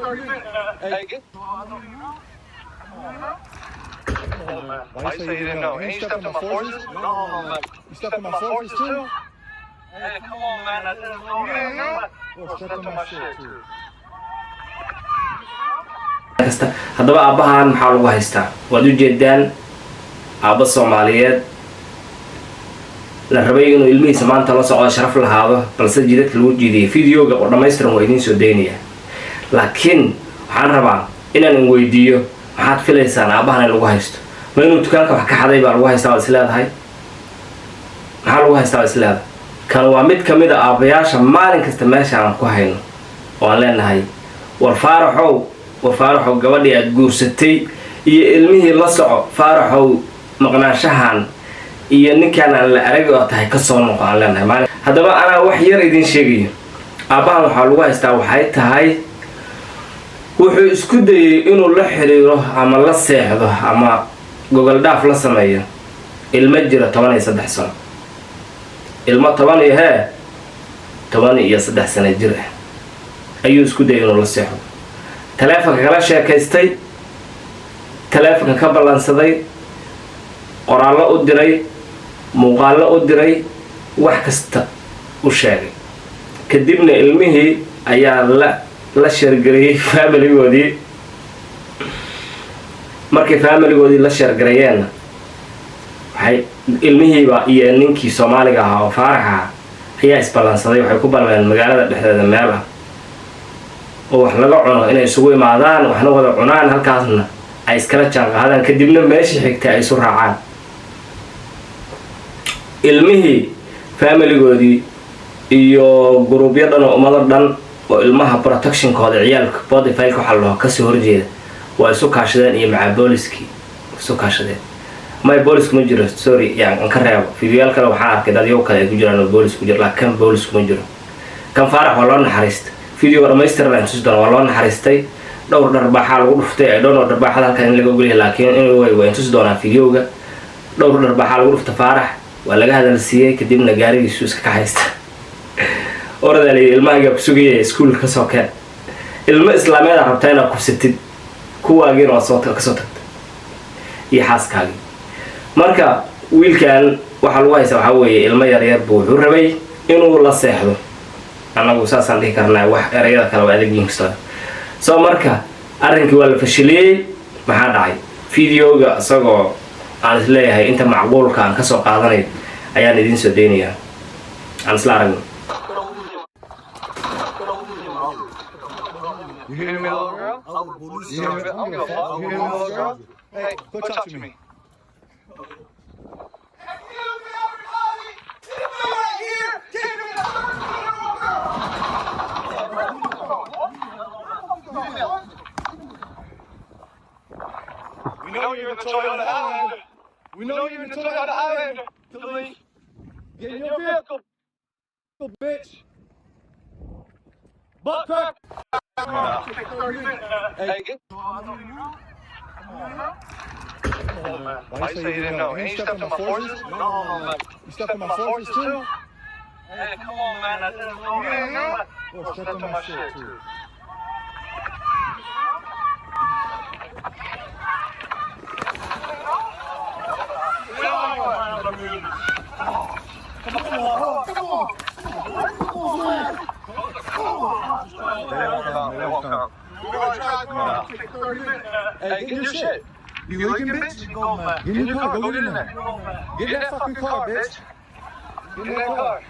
Hey, get. Why you say you didn't know? And you stepped on my forces? No, man. You stepped on my forces too? Hey, come on, man. I didn't know that. Well, stepped on my shit too. Kasta haddaba aabbahan maxaa lagu haystaa? Waad ujeedaan, aabba Soomaaliyeed la rabay inuu ilmihiisa maanta la socdo, sharaf lahaado, balse jidadka lagu jiidiyay. Videoga oo dhammaystiran waa idiin soo daynaya, laakiin waxaan rabaa inaan in weydiiyo: maxaad filaysaan aabbahan in lagu haysto? Ma inuu dukaanka wax ka xaday baa lagu haystaa waad is leedahay? Maxaa lagu haystaa waad is leedahay? Kan waa mid ka mid a aabbayaasha maalin kasta meesha aan ku hayno oo aan leenahay: "War Faaraxow, war Faaraxow, gabadhii aad guursatay iyo ilmihii la soco. Faaraxow, maqnaanshahan iyo ninkaan aan la arag oo tahay kasoo noqo," aan leenahay maalin. Haddaba anaa wax yar idiin sheegayo. Aabbahan waxaa lagu haystaa waxay tahay wuxuu isku dayay inuu la xiriiro ama la seexdo ama gogol dhaaf la sameeyo ilmo jira 13 sano, ilmo toban iyo hee 13 sano jir ah ayuu isku dayay inuu la seexdo. Taleefonka kala sheekaystay, taleefonka ka ballansaday, qoraallo u diray, muuqaallo u diray, wax kasta u sheegay. Kadibna ilmihii ayaa la share gareeyey familigoodii. Markay familigoodii la share gareeyeenna, waxay ilmihiiba iyo ninkii Soomaaliga ahaa oo Faarax ahaa ayaa isballansaday. Waxay ku ballameen magaalada dhexdeeda meel ah oo wax laga cuno inay isugu imaadaan, waxna wada cunaan, halkaasna ay iskala jaan qaadaan, kadibna meeshii xigtay ay isu raacaan. Ilmihii, familigoodii iyo guruubyo dhan oo ummado dhan oo ilmaha protectionkooda, ciyaalka pedophileka waxaa la dhaho, kasoo horjeeda waa isu kaashadeen, iyo macaa booliskii isu kaashadeen. May, boolisku ma jiro, sorry, yaan an ka reebo. Fiidiyoyaal kale waxaan arkay dadyo kale ay ku jiraan oo boolis ku jiro, laakiin kan boolisku ma jiro. Kan Faarax waa loo naxariista. Videoga dhamaystiran aan tusi doona. Waa loo naxariistay, dhowr dharbaaxaa lagu dhuftay. I don't know dharbaaxada halkan in laga ogolyahay, laakiin anyway waa tusi doonaa videoga. Dhowr dharbaaxaa lagu dhufta Faarax, waa laga hadalsiiyey, kadibna gaarigiisu iska kaxaysta. Oradaa layidhi, ilmahaagaa ku sugaya, iskuulka kasoo keen. Ilmo islaameed aa rabtaa inaad kufsatid, kuwaagiina waad soo kasoo tagta iyo xaaskaagii. Marka wiilkan waxaa lagu haysaa waxaa weeye ilmo yaryar buu wuxuu rabay inuu la seexdo. Annagu saasaan dhihi karnaa, wax erayada kale waa adag kasta. So marka arrinkii waa la fashiliyey. Maxaa dhacay? Videoga isagoo aan isleeyahay inta macquulka aan kasoo qaadanayo ayaan idiin soo daynayaa, aan isla aragno. You hear me, little girl? You hear me? I don't give a fuck. You hear me, little girl? Hey, quit touching me. Excuse me, everybody! This man right here came in a 13-year-old girl. We know you're in the Toyota Highlander. We know you're in the Toyota Highlander. Delete. Get in your vehicle, bitch. Butt crack. Hey, get. Why you say you didn't know? And you stepped on my forces? No, man. You stepped on my forces too? Hey, come on, man. I didn't know that. Well, stepped on my shit too. They won't come. They won't come. Hey, get your shit. You leaking, bitch? Get Get in your car. Go get in there. Get in that fucking car, bitch. Get in that car.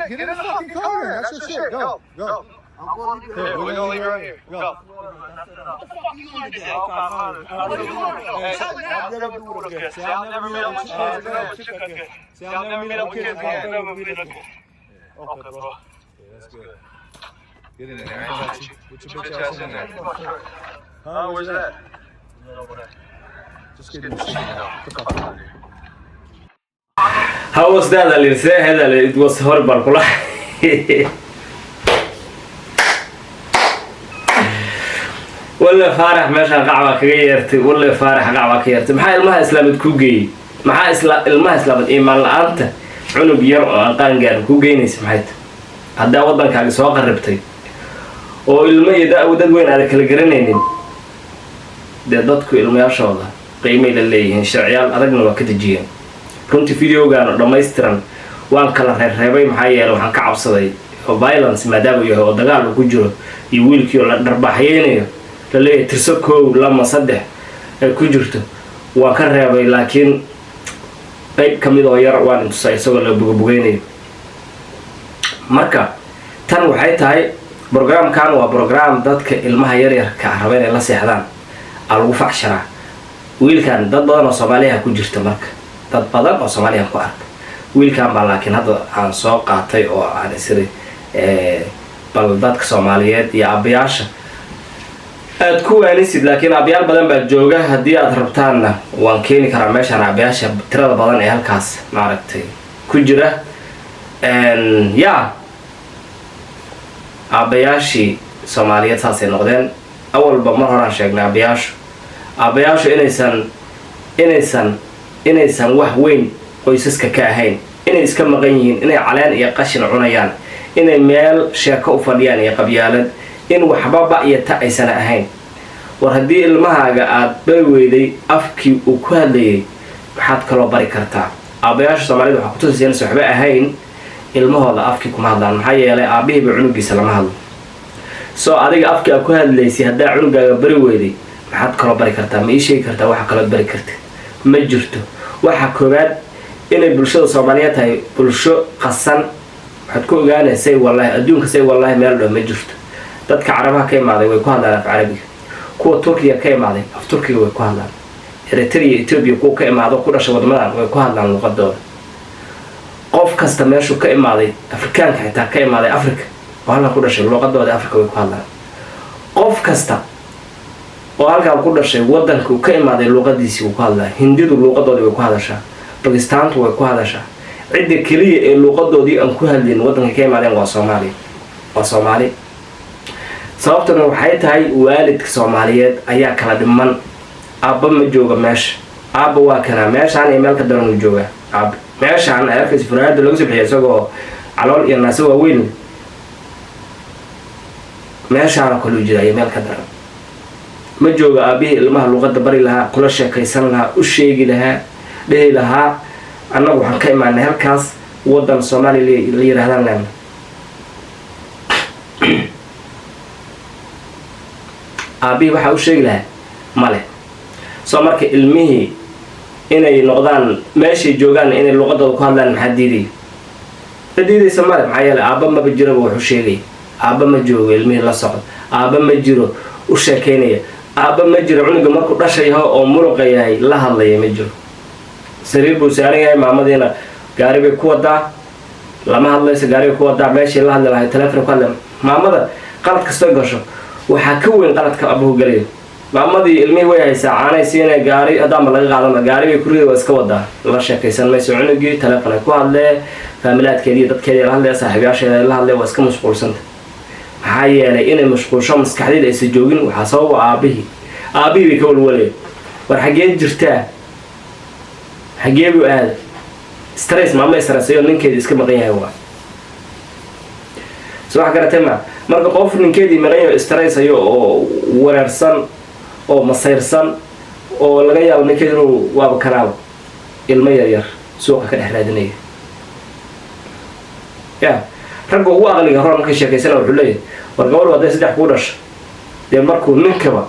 Get in the fucking car. That's your shit. Go. Go. Yeah, we're gonna leave you right here. Go. Hey, I'll never meet up with kids. I'll never meet up with kids again. Okay, bro. That's good. Get in there. I ain't got you. Put your Bitch bitch ass in there. Huh? Where's that? Just get in the shit. Get the fuck out of here. "How was that?" Ali see ahayd? Ali, "It was horrible," kula. Walle Faarax meeshaan qacbaa kaga yeertay. Walle Faarax qacbaa ka yeertay. Maxaa ilmaha islaameed ku geeyey? Maxaa isla ilmaha islaameed iimaan la-aanta cunug yar oo aan qaan gaarin ku geynaysa? Maxay tahay? Haddaa waddankaagi soo qarribtay oo ilmo iyo da dad weyn aada kala garanaynin, dee dadku ilmayaashooda qiimay la leeyihiin, sharciyaal adagna waa ka dejiyeen. Runtii videogan oo dhammaystiran waan kala reerreebay, maxaa yeelay waxaan ka cabsaday oo violence maadaama uu yahay oo dagaal uu ku jiro iyo wiilkii oo la dharbaaxyeynayo, la leeyahay tirso koow, lama, saddex ay ku jirto, waan ka reebay. Laakiin qayb ka mid oo yar waan intusay isagoo la bugabugeynayo. Marka tan waxay tahay, programkan waa program dadka ilmaha yaryarka ah raba inay la seexdaan aa lagu facsharaa. Wiilkan dad badan oo Soomaaliya ku jirta, marka dad badan oo Soomaaliya ku arka wiilkan baa, laakiin hadda aan soo qaatay oo aan isiri bal dadka Soomaaliyeed iyo aabayaasha aad ku waanisid. Laakiin aabayaal badan baa jooga, haddii aad rabtaanna waan keeni karaa meeshaan aabayaasha tirada badan ee halkaas maaragtay ku jira. Ya, aabayaashii Soomaaliyeed saasay noqdeen. Awalba mar horaan sheegnay aabayaashu inaysan wax weyn qoysaska ka ahayn, inay iska maqan yihiin, inay caleen iyo qashin cunayaan, inay meel sheeko u fadhiyaan iyo qabyaalad, in waxbaba iyo ta aysan ahayn. War haddii ilmahaaga aad bari weyday afkii uu ku hadlayay, maxaad kaloo bari kartaa? Aabayaasha Soomaalida waxaa kutusaysa inaysan waxba ahayn. Ilmahooda afkii kuma hadlaan, maxaa yeelay aabihiiba cunugiisa lama hadlo. Soo adiga afkii aad ku hadlaysay haddaa cunugaaga bari weyday, maxaad kaloo bari kartaa? Ma ii sheegi kartaa waxa kalood bari kartid? Ma jirto. Waxa koowaad, inay bulshada Soomaaliyeed tahay bulsho qasan waxaad ku ogaanaysay, wallaahi adduunka say wallaahi meel dhow ma jirto. Dadka Carabaha ka imaaday way ku hadlaan af Carabiga, kuwa Turkiga ka imaaday af Turkiga way ku hadlaan, Eritrea, Etoobiya kuwa ka imaado, ku dhashay wadamadan, way ku hadlaan luqadooda. Qof kasta meeshuu ka imaaday, Afrikaanka xitaa ka imaaday Africa oo halkan ku dhashay, luqadooda Africa way ku hadlaan. Qof kasta oo halkan ku dhashay, wadanka uu ka imaaday luuqadiisii wuu ku hadlaa. Hindidu luuqadoodii way ku hadashaa, Bakistaantu way ku hadashaa. Cidda keliya ee luuqadoodii aan ku hadlin waddanka ka imaadeen waa Soomaaliya, waa Soomaali. Sababtuna waxay tahay waalidka Soomaaliyeed ayaa kala dhiman. Aabba ma jooga meesha. Aabba waa kanaa meeshaan iyo meel ka daran uu joogaa. Aabba meeshaan ay arkaysa fanaanada lagu soo bixiya isagoo calool iyo naase waaweyn, meeshaana kaluu jira iyo meel ka daran. Ma jooga aabihii ilmaha luuqadda bari lahaa, kula sheekaysan lahaa, u sheegi lahaa, dhihi lahaa annagu waxaan ka imaanay halkaas, waddan Soomaaliya la yidhaahdaan leena. Aabihii waxaa u sheegi lahaa male. Soo marka ilmihii inay noqdaan meeshay joogaan inay luuqadooda ku hadlaan, maxaa diidaya? Ma diidaysa male. Maxaa yeelay aabba maba jiraba wuxuu sheegay. Aabba ma joogo ilmihii la socdo, aabba ma jiro u sheekaynaya, aabba ma jiro cunuga markuu dhashayaho oo muruqa yahay la hadlaya, ma jiro. Sariir buu saaran yahay, maamadiina gaari bay ku wadaa, lama hadlayso, gaari bay ku wadaa. Meeshii la hadli lahay telefon ku hadlay. Maamada qalad kastoo gasho waxaa ka weyn qaladka abuhu gelayo. Maamadii ilmihii way haysaa, caanay siinay, gaari haddaanba laga qaadan, gaari bay ku rida, waa iska wadaa, la sheekaysan mayso cunugii. Telefon ay ku hadlee, faamilaadkeedii, dadkeedii la hadlaya, saaxiibayaasheeda la hadlaya, waa iska mashquulsanta. Maxaa yeelay inay mashquulsho, maskaxdeeda aysa joogin, waxaa sababa aabihii. Aabihii bay ka walwalaya: war xaggee jirtaa, xaggee buu aada? Stress, maama stressayo, ninkeedi iska maqan yahay. Waa so wax garatay ma? Marka qof ninkeedii maqan yahay, stressayo oo wareersan oo masayrsan oo laga yaabo ninkeedi inuu waaba kanaaba ilmo yar yar suuqa ka dhex raadinaya. Ya ragga ugu aqliga roon markay sheekaysana wuxuu leeyahay: war gabadhu hadday saddex kuu dhasho, dee markuu ninkaba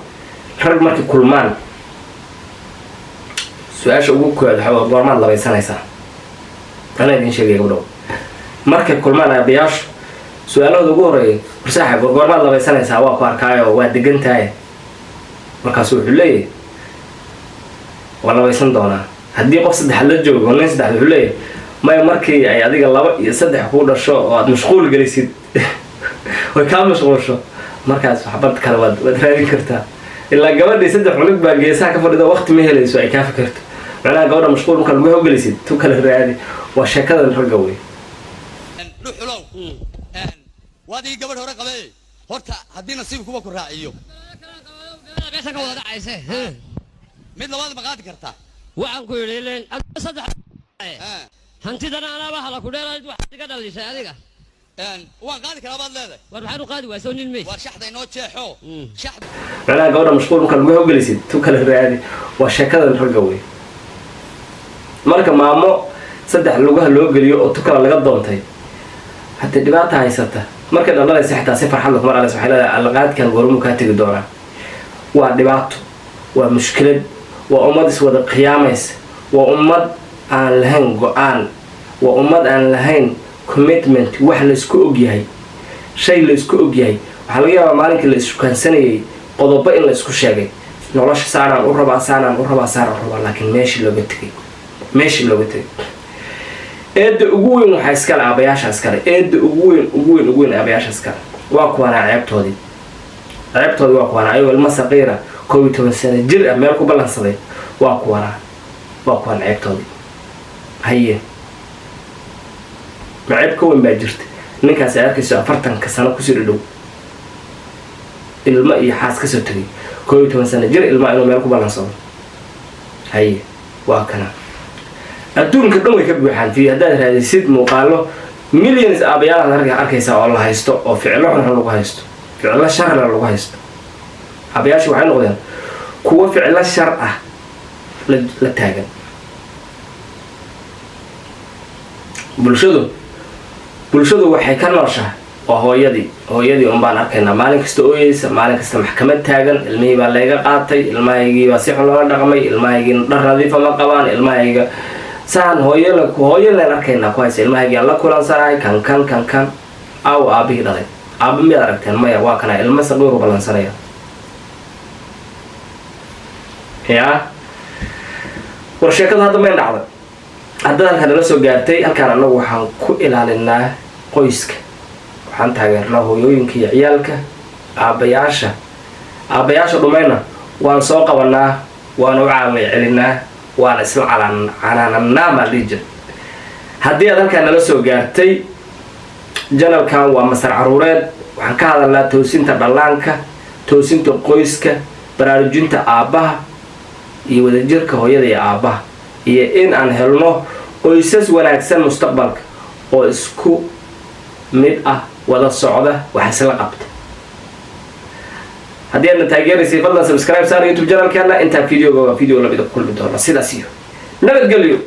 rag markay kulmaan su-aasha ugu koowaad waxaa waa: goormaad labaysanaysaa? Anaa idiin sheegaya, gabdhow, markay kulmaan aabayaashu su-aalahooda ugu horreeyay: war saaxib, war goormaad labaysanaysaa? Waa ku arkaayo, waa degan tahay. Markaasu wuxuu leeyahay: waa labaysan doonaa. Haddii qof saddexaad la joogo, nin saddexaad, wuxuu leeyahay: maya, markii ay adiga laba iyo saddex kuu dhasho oo aad mashquul gelisid, way kaa mashquulsho, markaas waxbad kale waad raadin kartaa. Ilaa gabadhii saddex cunug baa geesaha ka fadhida, waqti ma helayso ay kaa fikirto. Macnaha gabadha mashquul markaa lagu hawgelisid, tu kale raadi. Waa sheekadan ragga wey. Dhuxulow, waad ii gabadh hore qabee. Horta haddii nasiibkuba ku raaciyo meesha ka wada dhacayse. Mid labaad ma qaadi kartaa? Waxaan ku yidhi ileen saddex hantidana anaaba hala ku dheerayd, waxaad iga dhalisay adiga. Waan qaadi karaa baad leedahay. War maxaan u qaadi waay? Soo nin mays. Waar shaxda inoo jeexo, shaxda. Macnaha gabadha mashquul marka lagu hawgelisid, tu kale raadi. Waa sheekadan ragga wey. Marka maamo saddex lugaha loo geliyo oo tu kale laga doontay, haddee dhibaata haysata. Markay dhalanaysa xitaa si farxad kuma dhalaysa, waxay leedahay: "Alqaadkan goormuu kaa tegi doonaa?" Waa dhibaato, waa mushkilad, waa ummad iswada qiyaamaysa, waa ummad aan lahayn go-aan, waa ummad aan lahayn commitment, wax laysku ogyahay, shay laysku ogyahay. Waxaa laga yaabaa maalinkii la ishukaansanayay qodobo in la isku sheegay: nolosha saanaan u rabaa, saanaan u rabaa, saanaan u rabaa, laakiin meeshii looga tegay, meeshii looga tegay. Eedda ugu weyn waxaa iskale aabayaasha iskale. Eedda ugu weyn, ugu weyn, ugu weyn aabayaasha iskale. Waa kuwanaa ceebtoodii, ceebtoodii waa kuwanaa. Ayagoo ilmo saqiira, 11 sano jir ah, meel ku ballansaday. Waa kuwanaa, waa kuwan ceebtoodii. Haye, ma ceeb ka weyn baa jirta? Ninkaas ay arkayso 40-ka sano kusii dhadhow, ilmo iyo xaas kasoo tegay, 11 sano jir ilma inuu meel ku ballansado. Haye, waa kana. Adduunka dhan way ka buuxaan. Fi haddaad raadisid muuqaalo, millions aabayaalaad arkaysaa oo la haysto, oo ficilo xunxun lagu haysto, ficilo sharla lagu haysto. Aabayaashu waxay noqdeen kuwo ficilo shar ah la taagan bulshadu. Bulshadu waxay ka nooshahay waa hooyadii. Hooyadii un baan arkaynaa maalin kasta ooyeysa, maalin kasta maxkamad taagan: ilmihii baa layga qaatay, ilmahaygii baa si xun loola dhaqmay, ilmahaygii dhar nadiifa ma qabaan, ilmahayga saan. Hooyo hooyo leen arkaynaa ku haysa: ilmahaygii aan la kulansanahay, kan kan kan kan. Aw, aabihii dhalay? Aaba miyaad aragteen? Maya. Waa kana ilmo saqiiru ballansanaya. Yaa war, sheekadu hadda mayn dhacday. Haddaad halkaan nala soo gaartay, halkaan annagu waxaan ku ilaalinaa qoyska, waxaan taageernaa hooyooyinka iyo ciyaalka. Aabbayaasha, aabbayaasha dhumayna waan soo qabanaa, waan u caamay celinaa, waana isla calaan canaananaa maa dhihi jira. Haddii aad halkaan nala soo gaartay, channelkan waa Masar Caruureed. Waxaan ka hadalnaa toosinta dhallaanka, toosinta qoyska, baraarujinta aabbaha iyo wadajirka hooyada iyo aabbaha, iyo in aan helno qoysas wanaagsan mustaqbalka oo isku mid ah, wada socda, wax isla qabta. Haddii aadna taageeraysay, fadlan subscribe saar YouTube channelkeena. Intaa videoga waa video lamida ku kulmi doona, sidaas iyo nabadgelyo.